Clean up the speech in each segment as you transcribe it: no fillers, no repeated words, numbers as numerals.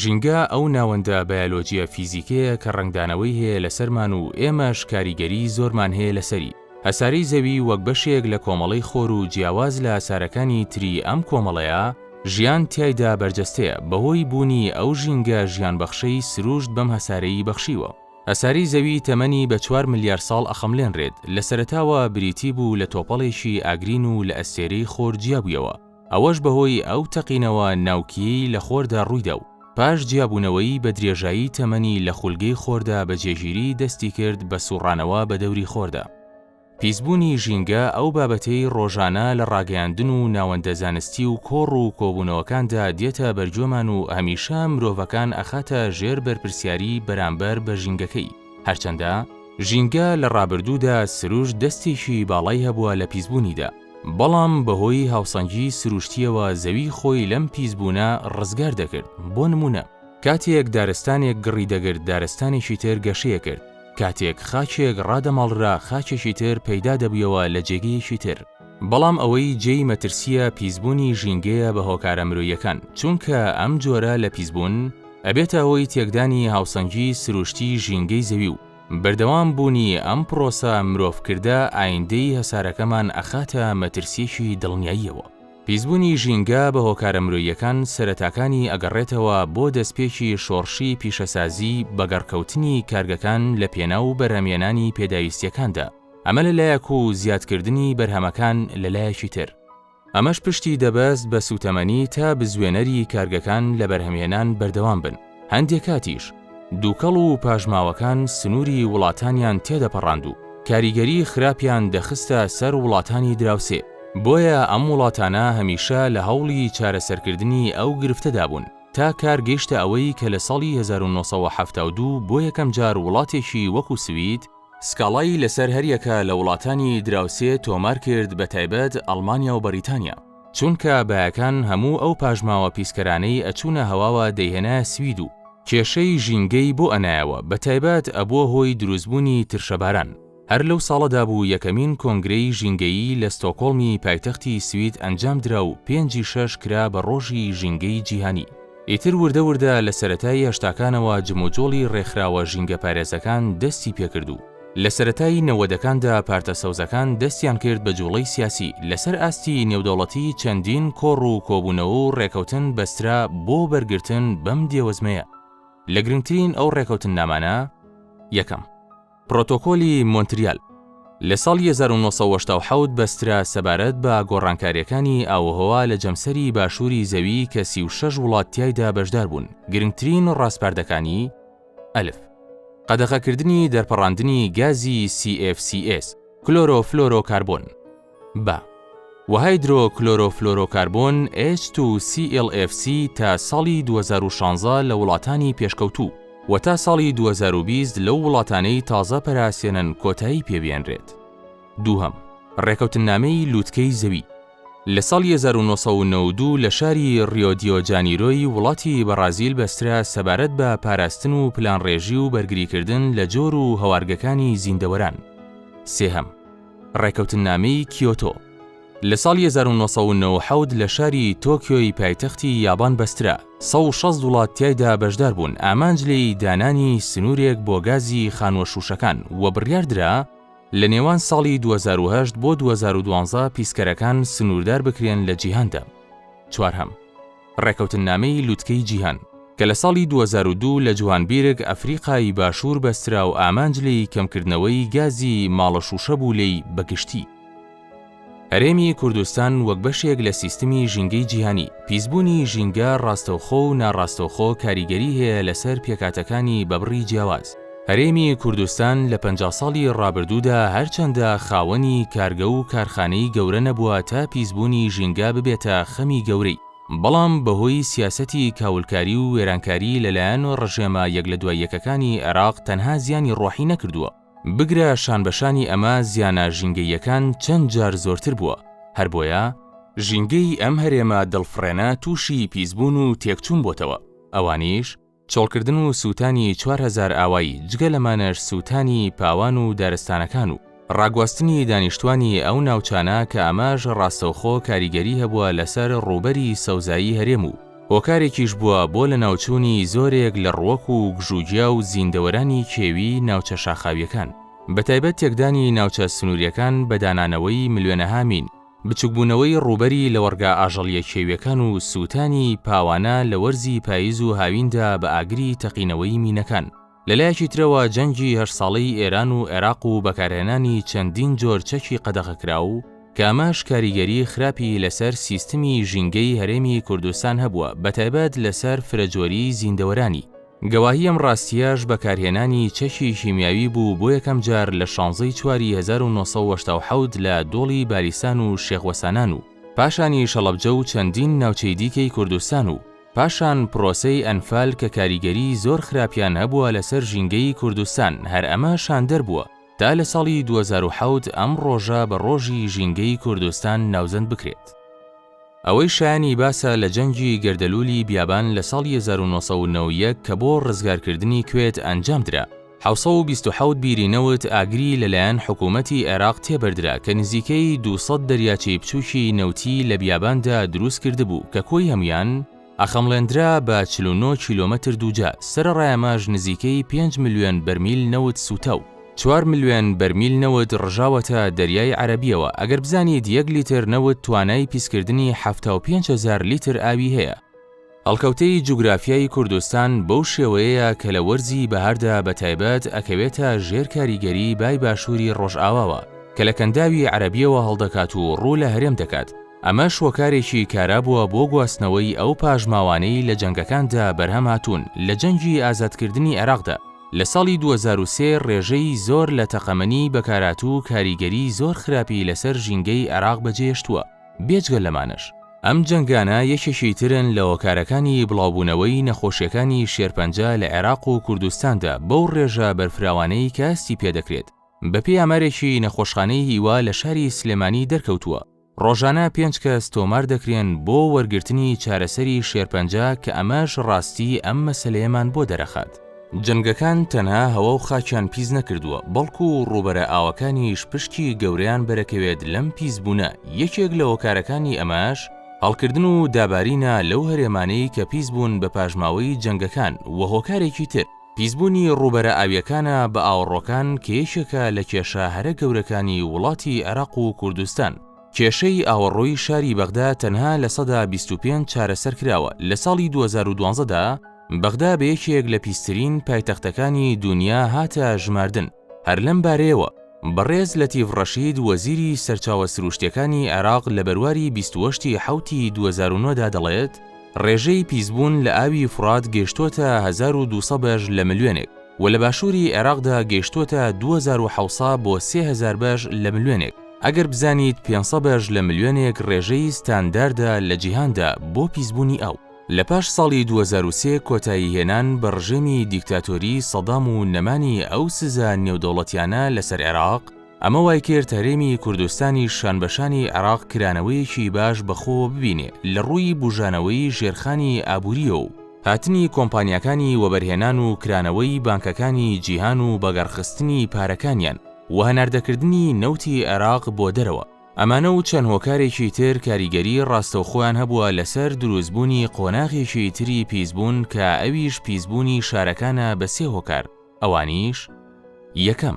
ژینگە ئەو ناوەندە بایەلۆجییە فیزیکەیە کە ڕەنگدانەوەی هەیە لەسەرمان و ئێمەش کاریگەری زۆرمان هەیە لەسەری. هەسارەی زەوی وەک بەشێک لە کۆمەڵەی خۆر و جیاواز لە هەسارەکانی تری ئەم کۆمەڵەیە، ژیان تیایدا بەرجەستەیە بەهۆی بوونی ئەو ژینگە ژیانبەخشەی سروشت بەم هەسارەی بەخشیوە. هەسارەی زەوی تەمەنی بە چوار ملیار ساڵ ئەخەملێنرێت، لە سەرەتاوە بریتی بوو لە تۆپەڵێکی ئاگرین و لە ئەستێرەی خۆر جیابوویەوە، ئەوەش بەهۆی ئەو تەقینەوە ناوکییەی لە خۆردا ڕوویدا و پاش جیابوونەوەی بە درێژایی تەمەنی لە خولگەی خۆردا بە جێگیری دەستی کرد بە سوڕانەوە بە دەوری خۆردا. پیسبوونی ژینگە ئەو بابەتەی ڕۆژانە لە ڕاگەیاندن و ناوەندە زانستی و کۆڕ و کۆبوونەوەکاندا دێتە بەرگوێمان و هەمیشە مرۆڤەکان ئەخاتە ژێر بەرپرسیاری بەرامبەر بە ژینگەکەی هەرچەندە ژینگە لە ڕابردوودا سروشت دەستێکی باڵای هەبووە لە پیسبوونیدا بەڵام بەهۆی هاوسەنگی سروشتییەوە زەوی خۆی لەم پیسبوونە ڕزگار دەکرد بۆ نموونە کاتێک دارستانێک گڕی دەگرت دارستانێکی تر گەشەیەکرد کاتێک خاکێک ڕادەماڵرا خاکێکی تر پەیدا دەبویەوە لە جێگەیەکی تر. بەڵام ئەوەی جێی مەترسییە پیسبوونی ژینگەیە بە هۆکارە مرۆییەکان، چونکە ئەم جۆرە لە پیسبوون ئەبێتە هۆی تێکدانی هاوسەنگی سروشتی ژینگەی زەوی و بەردەوام بوونی ئەم پرۆسە مرۆڤکردە ئایندەی هەسارەکەمان ئەخاتە مەترسییەکی دڵنیاییەوە. پیسبوونی ژینگە بە هۆکارە مرۆییەکان سەرەتاکانی ئەگەڕێتەوە بۆ دەستپێکی شۆڕشی پیشەسازی بە گەڕکەوتنی کارگەکان لە پێناو بەرهەمهێنانی پێداویستییەکاندا، ئەمە لە لایەک و زیادکردنی بەرهەمەکان لە لایەکی تر. ئەمەش پشتی دەبەست بە سووتەمەنی تا بزوێنەری کارگەکان لە بەرهەمهێنان بەردەوام بن. هەندێ کاتیش دووکەڵ و پاشماوەکان سنووری وڵاتانیان تێدەپەڕاند و کاریگەری خراپیان دەخستە سەر وڵاتانی دراوسێ، بۆیە ئەم وڵاتانە هەمیشە لە هەوڵی چارەسەرکردنی ئەو گرفتەدا بوون، تا کار گەیشتە ئەوەی کە لە ساڵی 1972 بۆ یەکەم جار وڵاتێکی وەکو سوید سکاڵای لەسەر هەریەکە لە وڵاتانی دراوسێ تۆمار کرد بەتایبەت ئەڵمانیا و بەریتانیا. چونکە بایەکان هەموو ئەو پاشماوە پیسکەرانەی ئەچوونە هەواوە دەیهێنایە سوید و کێشەی ژینگەی بۆ ئەنایەوە بەتایبەت ئەبووە هۆی دروستبوونی ترشەباران. هەر لەو ساڵەدا بوو یەکەمین کۆنگرەی ژینگەیی لە ستۆکۆڵمی پایتەختی سوید ئەنجام درا و پێنجی شەش کرا بە ڕۆژی ژینگەی جیهانی. ئیتر وردە وردە لە سەرەتای هەشتاکانەوە جموجۆڵی ڕێکخراوە ژینگەپارێزەکان دەستی پێکرد و لە سەرەتای نەوەدەکاندا پارتە سەوزەکان دەستیان کرد بە جوڵەی سیاسی لەسەر ئاستی نێودەوڵەتی چەندین کۆڕ و کۆبوونەوە و ڕێکەوتن بەسترا بۆ بەرگرتن بەم دێوەزمەیە. لە گرنگترین ئەو ڕێکەوتننامانە، یەکەم. پرۆتۆکۆلی مۆنتریال لە ساڵی 1987 بەسترا سەبارەت بە گۆڕانکارییەکانی ئاووهەوا لە جەمسەری باشووری زەوی کە 36 وڵات تیایدا بەشدار بوون، گرنگترین ڕاسپاردەکانی، ئەلف. قەدەغەکردنی دەرپەڕاندنی گازی CFCs، کلۆرۆفلۆرۆکاربۆن، بە. و هایدرۆکلۆرۆفلۆرۆکاربۆن H2CLFC تا ساڵی 2016 لە وڵاتانی پێشکەوتوو و تا ساڵی 2020 لەو وڵاتانەی تازە پەرەئەسێنن کۆتایی پێبێنرێت. دووهەم، ڕێکەوتننامەی لوتکەی زەوی لە ساڵی 1992 لە شاری ڕیۆدیۆجانیرۆی وڵاتی بەڕازیل بەسترا سەبارەت بە پاراستن و پلانڕێژی و بەرگریکردن لە جۆر و هەوارگەکانی زیندەوەران. سێهەم، ڕێکەوتننامەی کیۆتۆ لە ساڵی 1997 لە شاری تۆکیۆی پایتەختی یابان بەسترا، 160 وڵات تیایدا بەشدار بوون، ئامانج لێی دانانی سنوورێک بۆ گازی خانووە شووشەکان و بڕیاردرا لە نێوان ساڵی 2008 بۆ 2012 پیسکەرەکان سنووردار بکرێن لە جیهاندا. چوارهەم، ڕێکەوتننامەی لوتکەی جیهان، کە لە ساڵی 2002 لە جوهانبیرگ ئەفریقای باشوور بەسترا و ئامانج لێی کەمکردنەوەی گازی ماڵە شووشە بوو لێی بە گشتی. هەرێمی کوردستان وەک بەشێک لە سیستمی ژینگەی جیهانی، پیسبوونی ژینگە ڕاستەوخۆ و ناڕاستەوخۆ کاریگەری هەیە لەسەر پێکهاتەکانی بە بڕی جیاواز. هەرێمی کوردستان لە 50 ساڵی ڕابردوودا هەرچەندە خاوەنی کارگە و کارخانەی گەورە نەبووە تا پیسبوونی ژینگە ببێتە خەمی گەورەی، بەڵام بەهۆی سیاسەتی کاولکاری و وێرانکاری لەلایەن ڕژێمە یەک لە دوای یەکەکانی عێراق تەنها زیانی ڕۆحی نەکردووە، بگرە شانبەشانی ئەمە زیانە ژینگەییەکان چەند جار زۆرتر بووە، هەر بۆیە ژینگەی ئەم هەرێمە دڵفڕێنە تووشی پیسبوون و تێکچوون بۆتەوە، ئەوانیش. چۆڵکردن و سووتانی 4000 ئاوایی، جگە لەمانەش سووتانی پاوان و دارستانەکان و ڕاگواستنی دانیشتوانی ئەو ناوچانە کە ئەمەش ڕاستەوخۆ کاریگەری هەبووە لەسەر ڕووبەری سەوزایی هەرێم و. هۆکارێکیش بووە بۆ لەناوچوونی زۆرێک لە ڕووەک و گژوگیا و زیندەوەرانی کێوی ناوچە شاخاوییەکان، بەتایبەت تێکدانی ناوچە سنوورییەکان بە دانانەوەی ملیۆنەها مین، بچوکبوونەوەی ڕووبەری لەوەڕگا ئاژەڵییە کێوییەکان و سووتانی پاوانە لە وەرزی پاییز و هاویندا بە ئاگری تەقینەوەی مینەکان. لەلایەکی ترەوە جەنگی هەشت ساڵەی ئێران و عێراق و بەکارهێنانی چەندین جۆر چەکی قەدەغەکراو کە ئەمەش کاریگەری خراپی لەسەر سیستمی ژینگەی هەرێمی کوردستان هەبووە بەتایبەت لەسەر فرەجۆریی زیندەوەرانی. گەواهی ئەم ڕاستییەش بەکارهێنانی چەکی کیمیاوی بوو بۆ یەکەم جار لە شانزەی چواری 1987 لە دۆڵی بالیسان و شێخ وەسانان و پاشانیش هەڵەبجە و چەندین ناوچەی دیکەی کوردستان و پاشان پرۆسەی ئەنفال کە کاریگەری زۆر خراپیان هەبووە لەسەر ژینگەی کوردستان هەر ئەمە شاندەر بووە تا لە ساڵی 2007 ئەم ڕۆژە بە ڕۆژی ژینگەی کوردستان ناوزەند بکرێت. ئەوەی شایانی باسە لە جەنگی گەردەلوولی بیابان لە ساڵی 1991 کە بۆ ڕزگارکردنی کوێت ئەنجام درا، 727 بیری نەوت ئاگری لەلایەن حکوومەتی عێراق تێبەردرا کە نزیکەی 200 دەریاچەی بچووکی نەوتی لە بیاباندا دروست کردبوو کە کۆی هەموویان ئەخەمڵێندرا بە 49 کیلۆمەتر دووجا، سەرەڕای ئەمەش نزیکەی پێنج ملیۆن بەرمیل نەوت سووتا و چوار ملیۆن بەرمیل نەوت ڕژاوەتە دەریای عەرەبییەوە، ئەگەر بزانیت یەک لیتر نەوت توانای پیسکردنی 75 هەزار لیتر ئاوی هەیە. هەڵکەوتەی جوگرافیای کوردستان بەو شێوەیەیە کە لە وەرزی بەهاردا بە تایبەت ئەکەوێتە ژێر کاریگەری بای باشووری ڕۆژئاواوە کە لە کەنداوی عەرەبییەوە هەڵدەکات و ڕوو لە هەرێم دەکات، ئەمەش هۆکارێکی کارا بووە بۆ گواستنەوەی ئەو پاشماوانەی لە جەنگەکاندا بەرهەم هاتوون لە جەنگی ئازادکردنی عێراقدا لە ساڵی 2003 ڕێژەی زۆر لە تەقەمەنی بەکارهاتوو کاریگەری زۆر خراپی لەسەر ژینگەی عێراق بەجێهێشتووە. بێجگە لەمانەش ئەم جەنگانە یەکێکی ترن لە هۆکارەکانی بڵاوبوونەوەی نەخۆشیەکانی شێرپەنجە لە عێراق و کوردستاندا بەو ڕێژە بەرفراوانەی کە هەستی پێدەکرێت. بەپێی ئامارێکی نەخۆشخانەی هیوا لە شاری سلێمانی دەرکەوتووە، ڕۆژانە پێنج کەس تۆمار دەکرێن بۆ وەرگرتنی چارەسەری شێرپەنجە کە ئەمەش ڕاستی ئەم مەسەلەیەمان بۆ دەرەخات. جەنگەکان تەنها هەوا و خاکیان پیس نەکردووە، بەڵکو ڕووبەرە ئاوەکانیش پشکی گەورەیان بەرەکەوێت لەم پیسبوونە، یەکێک لە هۆکارەکانی ئەمەش هەڵکردن و دابارینە لەو هەرێمانەی کە پیس بوون بە پاشماوەی جەنگەکان و هۆکارێکی تر پیسبوونی ڕووبەرە ئاوییەکانە بە ئاوەڕۆکان کە یەکێکە لە کێشە هەرە گەورەکانی وڵاتی عێراق و کوردستان. کێشەی ئاوەڕۆی شاری بەغدا تەنها 25% چارەسەر کراوە، لە ساڵی 2012 دا بەغدا بە یەکێک لە پیسترین پایتەختەکانی دونیا هاتە ژماردن، هەر لەم بارەیەوە بەڕێز لەتیف ڕەشید وەزیری سەرچاوە سروشتیەکانی عێراق لە بەرواری 28 ی حەوتی 2009 دا دەڵێت، ڕێژەی پیسبوون لە ئاوی فوڕات گەیشتۆتە 1200 بەش لە ملیۆنێک و لە باشووری عێراقدا گەیشتۆتە 2700 بۆ 3000 بەش لە ملیۆنێک، ئەگەر بزانیت 500 بەش لە ملیۆنێک ڕێژەی ستانداردە لە جیهاندا بۆ پیسبوونی ئاو. لە پاش ساڵی 2003 کۆتایی هێنان بە ڕژێمی دیکتاتۆری سەدام و نەمانی ئەو سزا نێودەوڵەتیانە لەسەر عێراق، ئەمە وایکرد هەرێمی کوردستانیش شانبەشانی عێراق کرانەوەیەکی باش بەخۆوە ببینێ لە ڕووی بوژانەوەی ژێرخانی ئابوورییەوە و هاتنی کۆمپانیاکانی وەبەرهێنان و کرانەوەی بانکەکانی جیهان و بەگەڕخستنی پارەکانیان و هەناردەکردنی نەوتی عێراق بۆ دەرەوە. ئەمانە و چەند هۆکارێکی تر کاریگەری ڕاستەوخۆیان هەبووە لەسەر دروستبوونی قۆناغێکی تری پیسبوون کە ئەویش پیسبوونی شارەکانە بە سێ هۆکار ئەوانیش، یەکەم،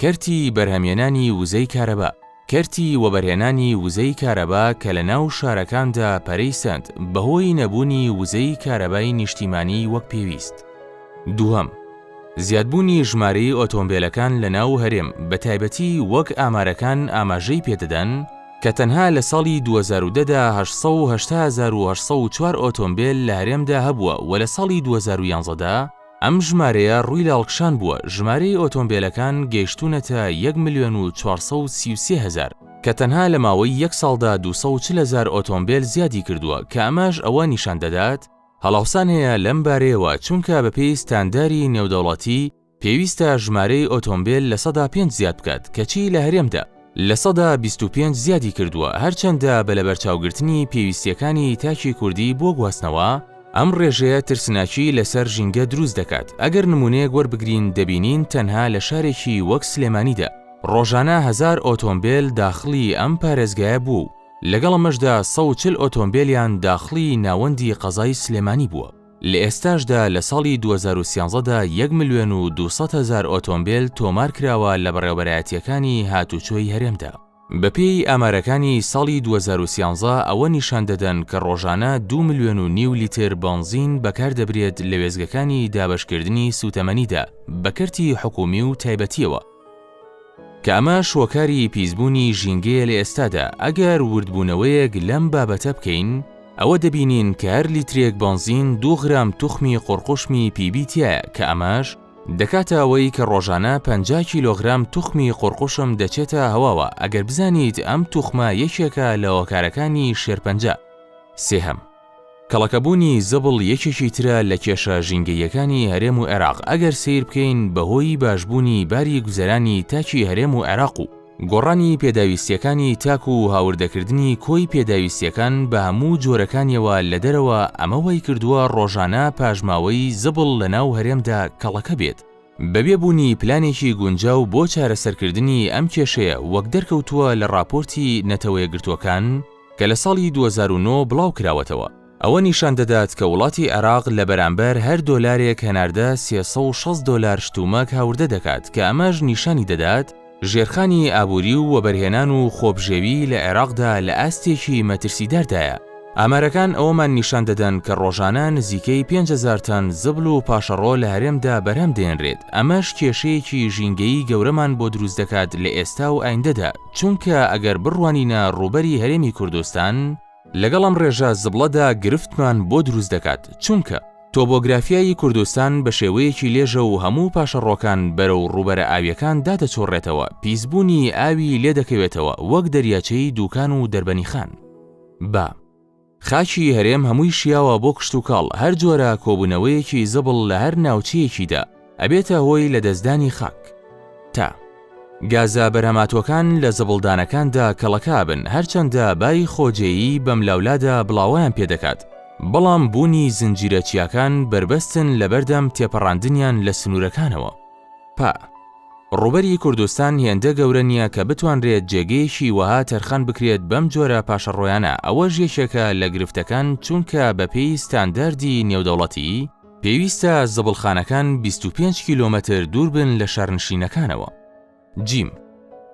کەرتی بەرهەمهێنانی وزەی کارەبا، کەرتی وەبەرهێنانی وزەی کارەبا کە لە ناو شارەکاندا پەرەی سەند بەهۆی نەبوونی وزەی کارەبای نیشتیمانی وەک پێویست. دووهەم، زیادبوونی ژمارەی ئۆتۆمبێلەکان لە ناو هەرێم بە تایبەتی وەک ئامارەکان ئاماژەی پێدەدەن کە تەنها لە ساڵی 2010 دا 880,804 ئۆتۆمبێل لە هەرێمدا هەبووە و لە ساڵی 2011 دا ئەم ژمارەیە ڕووی لە هەڵکشان بووە، ژمارەی ئۆتۆمبێلەکان گەیشتوونەتە یەک ملیۆن و 433 هەزار، کە تەنها لە ماوەی یەک ساڵدا 240 هەزار ئۆتۆمبێل زیادی کردووە، کە ئەمەش ئەوە نیشان دەدات هەڵاوسان هەیە لەم بارەیەوە، چونکە بەپێی ستانداری نێودەوڵەتی پێویستە ژمارەی ئۆتۆمبێل 5% زیاد بکات، کەچی لە هەرێمدا 25% زیادی کردووە، هەرچەندە بە لەبەرچاوگرتنی پێویستییەکانی تاکی کوردی بۆ گواستنەوە، ئەم ڕێژەیە ترسناکی لەسەر ژینگە دروست دەکات، ئەگەر نموونەیەک وەربگرین دەبینین تەنها لە شارێکی وەک سلێمانیدا ڕۆژانە هەزار ئۆتۆمبێل داخڵی ئەم پارێزگایە بووە و. لەگەڵ ئەمەشدا 140 ئۆتۆمبێلیان داخڵی ناوەندی قەزای سلێمانی بووە. لە ئێستاشدا لە ساڵی 2013 دا یەک ملیۆن و 200 هەزار ئۆتۆمبێل تۆمار کراوە لە بەڕێوەبەرایەتییەکانی هاتوچۆی هەرێمدا. بەپێی ئامارەکانی ساڵی 2013 ئەوە نیشان دەدەن کە ڕۆژانە دوو ملیۆن و نیو لیتر بەنزین بەکار دەبرێت لە وێستگەکانی دابەشکردنی سووتەمەنیدا بە کەرتی حکوومی و تایبەتییەوە، کە ئەمەش هۆکاری پیسبوونی ژینگەیە لە ئێستادا، ئەگەر وردبوونەوەیەک لەم بابەتە بکەین ئەوە دەبینین کە هەر لیترێک بەنزین دوو غرام توخمی قوڕقوشمی پیبی تیایە کە ئەمەش دەکاتە ئەوەی کە ڕۆژانە 50 کیلۆغرام توخمی قوڕقوشم دەچێتە هەواوە، ئەگەر بزانیت ئەم توخمە یەکێکە لە هۆکارەکانی شێرپەنجە. سێهەم، کەڵەکەبوونی زبڵ یەکێکی ترە لە کێشە ژینگەییەکانی هەرێم و عێراق، ئەگەر سەیر بکەین بەهۆی باشبوونی باری گوزەرانی تاکی هەرێم و عێراق و گۆڕانی پێداویستییەکانی تاک و هاوردەکردنی کۆی پێداویستییەکان بە هەموو جۆرەکانیەوە لە دەرەوە ئەمە وایکردووە ڕۆژانە پاشماوەی زبڵ لەناو هەرێمدا کەڵەکە بێت. بەبێ بوونی پلانێکی گونجاو بۆ چارەسەرکردنی ئەم کێشەیە وەک دەرکەوتووە لە ڕاپۆرتی نەتەوەیەکگرتووەکان کە لە ساڵی 2009 بڵاوکراوەتەوە ئەوە نیشان دەدات کە وڵاتی عێراق لە بەرامبەر هەر دۆلارێک هەناردە 360 دۆلار شتومەک هاوردە دەکات کە ئەمەش نیشانی دەدات ژێرخانی ئابووری و وەبەرهێنان و خۆبژێوی لە عێراقدا لە ئاستێکی مەترسیداردایە. ئامارەکان ئەوەمان نیشان دەدەن کە ڕۆژانە نزیکەی 5000 تەن زبڵ و پاشەڕۆ لە هەرێمدا بەرهەم دەهێنرێت، ئەمەش کێشەیەکی ژینگەیی گەورەمان بۆ دروست دەکات لە ئێستا و ئایندەدا، چونکە ئەگەر بڕوانینە ڕووبەری هەرێمی کوردستان، لەگەڵ ئەم ڕێژە زبڵەدا گرفتمان بۆ دروست دەکات، چونکە. تۆبۆگرافیای کوردستان بە شێوەیەکی لێژە و هەموو پاشەڕۆکان بەرەو ڕووبەرە ئاوییەکان دادەچۆڕێتەوە، پیسبوونی ئاوی لێدەکەوێتەوە وەک دەریاچەی دووکان و دەربەنیخان. با. خاکی هەرێم هەمووی شیاوە بۆ کشتوکاڵ، هەر جۆرە کۆبوونەوەیەکی زبڵ لە هەر ناوچەیەکیدا، ئەبێتە هۆی لەدەستدانی خاک. تا. گازە بەرهەماتووەکان لە زبڵدانەکاندا کەڵەکە ئەبن، هەرچەندە بای خۆجێیی بەملاولادا بڵاوەیان پێدەکات، بەڵام بوونی زنجیرە چیاکان بەربەستن لەبەردەم تێپەڕاندنیان لە سنوورەکانەوە. پا. ڕووبەری کوردستان هێندە گەورە نییە کە بتوانرێت جێگەیەکی وەها تەرخان بکرێت بەم جۆرە پاشەڕۆیانە، ئەوەش یەکێکە لە گرفتەکان چونکە بەپێی ستانداردی نێودەوڵەتی، پێویستە زبڵخانەکان 25 کیلۆمەتر دوور بن لە شارنشینەکانەوە. جیم.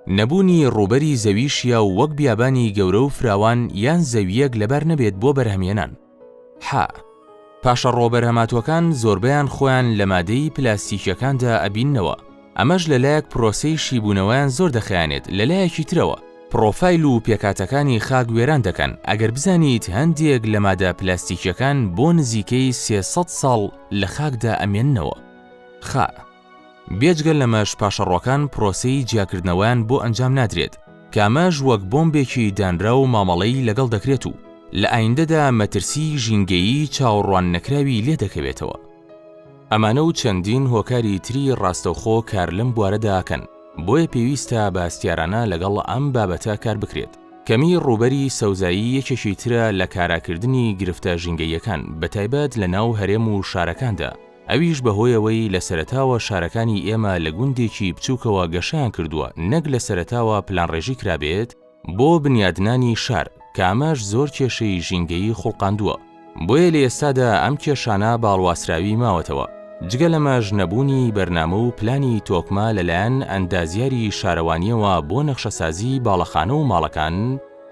نەبوونی ڕووبەری زەوی شیاو وەک بیابانی گەورە و فراوان یان زەوییەک لەبار نەبێت بۆ بەرهەمهێنان. ح. پاشەڕۆ بەرهەماتووەکان زۆربەیان خۆیان لە مادەی پلاستیکیەکاندا ئەبیننەوە، ئەمەش لەلایەک پرۆسەی شیبوونەوەیان زۆر دەخایەنێت لەلایەکی ترەوە پڕۆفایل و پێکهاتەکانی خاک وێران دەکەن، ئەگەر بزانیت هەندێک لە مادە پلاستیکیەکان بۆ نزیکەی 300 ساڵ لە خاکدا ئەمێننەوە. خا. بێجگە لەمەش پاشەڕۆکان پرۆسەی جیاکردنەوەیان بۆ ئەنجام نادرێت، کە ئەمەش وەک بۆمبێکی دانراو مامەڵەی لەگەڵ دەکرێت و لە ئایندەدا مەترسیی ژینگەیی چاوەڕواننەکراوی لێدەکەوێتەوە. ئەمانە و چەندین هۆکاری تری ڕاستەوخۆ کار لەم بوارەدا ئەکەن، بۆیە پێویستە بە هەستیارانە لەگەڵ ئەم بابەتە کار بکرێت. کەمی ڕووبەری سەوزایی یەکێکی ترە لە کاراکردنی گرفتە ژینگەییەکان، بەتایبەت لەناو هەرێم و شارەکاندا، ئەویش بەهۆیەوەی لە سەرەتاوە شارەکانی ئێمە لە گوندێکی بچووکەوە گەشەیان کردووە نەک لە سەرەتاوە پلانڕێژی کرابێت بۆ بنیادنانی شار کە ئەمەش زۆر کێشەی ژینگەیی خوڵقاندووە بۆیە لە ئێستادا ئەم کێشانە باڵواسراوی ماوەتەوە جگە لەمەش نەبوونی بەرنامە و پلانی تۆکمە لەلایەن ئەندازیاری شارەوانیەوە بۆ نەخشەسازی باڵەخانە و ماڵەکان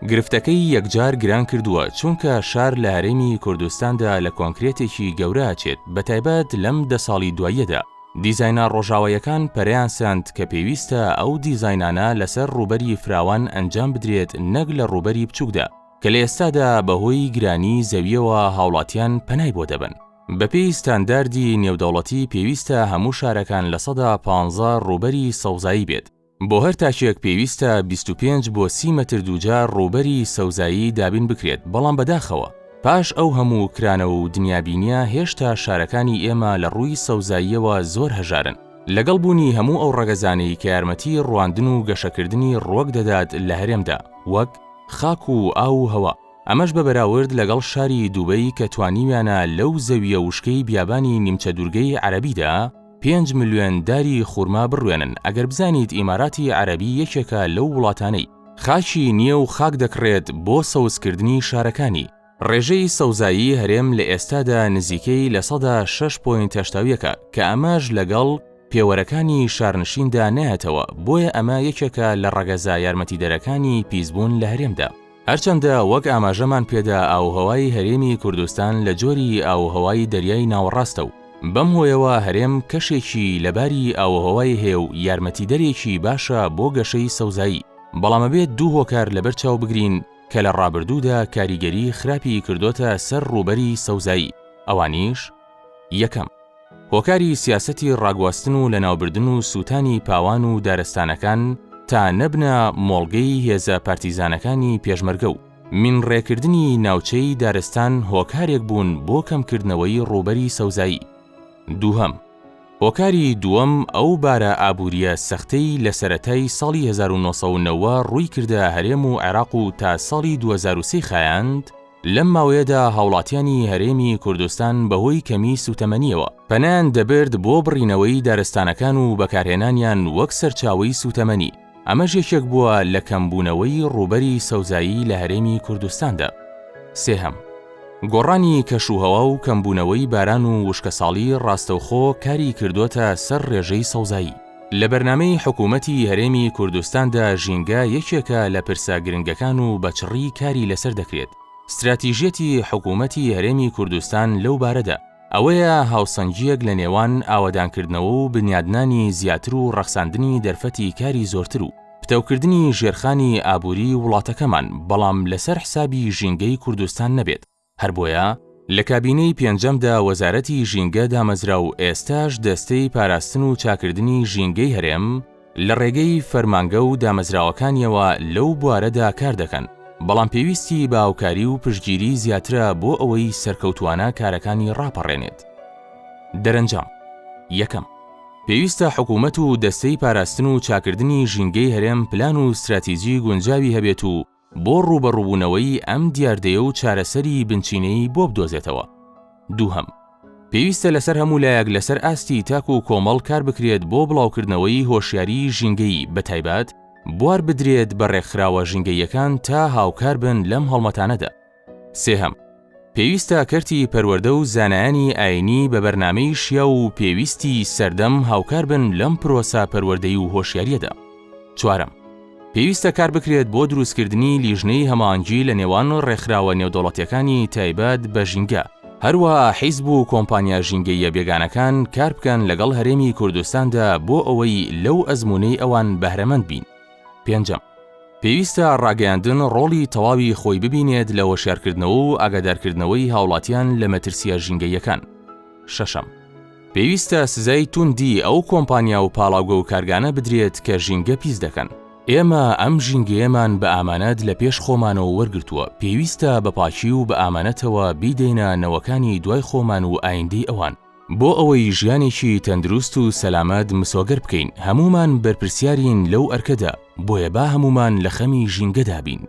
گرفتەکەی یەکجار گران کردووە، چونکە شار لە هەرێمی کوردستاندا لە کۆنکرێتێکی گەورە ئەچێت، بەتایبەت لەم دە ساڵی دواییەدا. دیزاینە ڕۆژاواییەکان پەرەیان سەند کە پێویستە ئەو دیزاینانە لەسەر ڕووبەری فراوان ئەنجام بدرێت نەک لە ڕووبەری بچووکدا، کە لە ئێستادا بەهۆی گرانی زەوییەوە هاوڵاتیان پەنای بۆ دەبەن. بەپێی ستانداردی نێودەوڵەتی پێویستە هەموو شارەکان 15% ڕووبەری سەوزایی بێت، بۆ هەر تاکێک پێویستە 25 بۆ 30 مەتر دووجا ڕووبەری سەوزایی دابین بکرێت، بەڵام بەداخەوە پاش ئەو هەموو کرانەوە و دنیابینیە هێشتا شارەکانی ئێمە لە ڕووی سەوزاییەوە زۆر هەژارن، لەگەڵ بوونی هەموو ئەو ڕەگەزانەی کە یارمەتی ڕواندن و گەشەکردنی ڕوەک دەدات لە هەرێمدا وەک، خاک و ئاو و هەوا، ئەمەش بە بەراورد لەگەڵ شاری دوبەی کە توانیویانە لەو زەویە وشکەی بیابانی نیمچە دوورگەی عەرەبیدا پێنج ملیۆن داری خورما بڕوێنن، ئەگەر بزانیت ئیماراتی عەرەبی یەکێکە لەو وڵاتانەی. خاکی نییە و خاک دەکڕێت بۆ سەوزکردنی شارەکانی. ڕێژەی سەوزایی هەرێم لە ئێستادا نزیکەی 6.81 ە کە ئەمەش لەگەڵ پێوەرەکانی شارنشیندا نایەتەوە، بۆیە ئەمە یەکێکە لە ڕەگەزە یارمەتیدەرەکانی پیسبوون لە هەرێمدا. هەرچەندە وەک ئاماژەمان پێدا ئاووهەوای هەرێمی کوردستان لە جۆری ئاووهەوای دەریای ناوەڕاستە و بەم هۆیەوە هەرێم کەشێکی لەباری ئاووهەوای هەیە و یارمەتیدەرێکی باشە بۆ گەشەی سەوزایی، بەڵام ئەبێت دوو هۆکار لەبەر چاو بگرین کە لە ڕابردوودا کاریگەری خراپی کردۆتە سەر ڕووبەری سەوزایی، ئەوانیش، یەکەم. هۆکاری سیاسەتی ڕاگواستن و لەناوبردن و سووتانی پاوان و دارستانەکان تا نەبنە مۆڵگەی هێزە پارتیزانەکانی پێشمەرگە و مینڕێکردنی ناوچەی دارستان هۆکارێک بوون بۆ کەمکردنەوەی ڕووبەری سەوزایی. دووهەم، هۆکاری دووەم ئەو بارە ئابوورییە سەختەی لە سەرەتای ساڵی 1990 ڕووی کردە هەرێم و عێراق و تا ساڵی 2003 خایاند، لەم ماوەیەدا هاوڵاتیانی هەرێمی کوردستان بەهۆی کەمی سوتەمەنیەوە پەنایان دەبرد بۆ بڕینەوەی دارستانەکان و بەکارهێنانیان وەک سەرچاوەی سوتەمەنی، ئەمەش یەکێک بووە لە کەمبوونەوەی ڕووبەری سەوزایی لە هەرێمی کوردستاندا. سێهەم، گۆڕانی کەشوهەوا و کەمبوونەوەی باران و وشکەساڵی ڕاستەوخۆ کاری کردۆتە سەر ڕێژەی سەوزایی. لە بەرنامەی حکوومەتی هەرێمی کوردستاندا ژینگە یەکێکە لە پرسە گرنگەکان و بە چڕی کاری لەسەر دەکرێت. ستراتیژیەتی حکوومەتی هەرێمی کوردستان لەو بارەدا، ئەوەیە هاوسەنگییەک لە نێوان ئاوەدانکردنەوە و بنیادنانی زیاتر و ڕەخساندنی دەرفەتی کاری زۆرتر و پتەوکردنی ژێرخانی ئابووری وڵاتەکەمان، بەڵام لەسەر حسابی ژینگەی کوردستان نەبێت. هەر بۆیە لە کابینەی پێنجەمدا وەزارەتی ژینگە دامەزرا و ئێستاش دەستەی پاراستن و چاکردنی ژینگەی هەرێم لە ڕێگەی فەرمانگە و دامەزراوەکانیەوە لەو بوارەدا کار دەکەن، بەڵام پێویستی بە هاوکاری و پشتگیری زیاترە بۆ ئەوەی سەرکەوتووانە کارەکانی ڕاپەڕێنێت. دەرەنجام، یەکەم، پێویستە حکوومەت و دەستەی پاراستن و چاکردنی ژینگەی هەرێم پلان و ستراتیجی گونجاوی هەبێت و بۆ ڕووبەڕووبوونەوەی ئەم دیاردەیە و چارەسەری بنچینەیی بۆ بدۆزێتەوە. دووهەم، پێویستە لەسەر هەموو لایەک لەسەر ئاستی تاک و کۆمەڵ کار بکرێت بۆ بڵاوکردنەوەی هۆشیاریی ژینگەیی بەتایبەت بوار بدرێت بە ڕێکخراوە ژینگەییەکان تا هاوکار بن لەم هەڵمەتانەدا. سێهەم، پێویستە کەرتی پەروەردە و زانایانی ئایینی بە بەرنامەی شیاو و پێویستی سەردەم هاوکار بن لەم پرۆسە پەروەردەیی و هۆشیارییەدا. چوارەم، پێویستە کار بکرێت بۆ دروستکردنی لیژنەی هەماهەنگی لە نێوان ڕێکخراوە نێودەوڵەتییەکانی تایبەت بە ژینگە، هەروەها حیزب و کۆمپانیا ژینگەییە بێگانەکان کار بکەن لەگەڵ هەرێمی کوردستاندا بۆ ئەوەی لەو ئەزموونەی ئەوان بەهرەمەند بین. پێنجەم، پێویستە ڕاگەیاندن ڕۆڵی تەواوی خۆی ببینێت لە هۆشیارکردنەوە و ئاگادارکردنەوەی هاوڵاتیان لە مەترسییە ژینگەییەکان. شەشەم، پێویستە سزای توندی ئەو کۆمپانیا و پاڵاوگە و کارگانە بدرێت کە ژینگە پیس دەکەن. ئێمە ئەم ژینگەیەمان بە ئامانەت لە پێش خۆمانەوە وەرگرتووە، پێویستە بە پاکی و بە ئامانەتەوە بیدەینە نەوەکانی دوای خۆمان و ئایندەی ئەوان. بۆ ئەوەی ژیانێکی تەندروست و سەلامەت مسۆگەر بکەین، هەموومان بەرپرسیارین لەو ئەرکەدا، بۆیە با هەموومان لە خەمی ژینگەدا بین.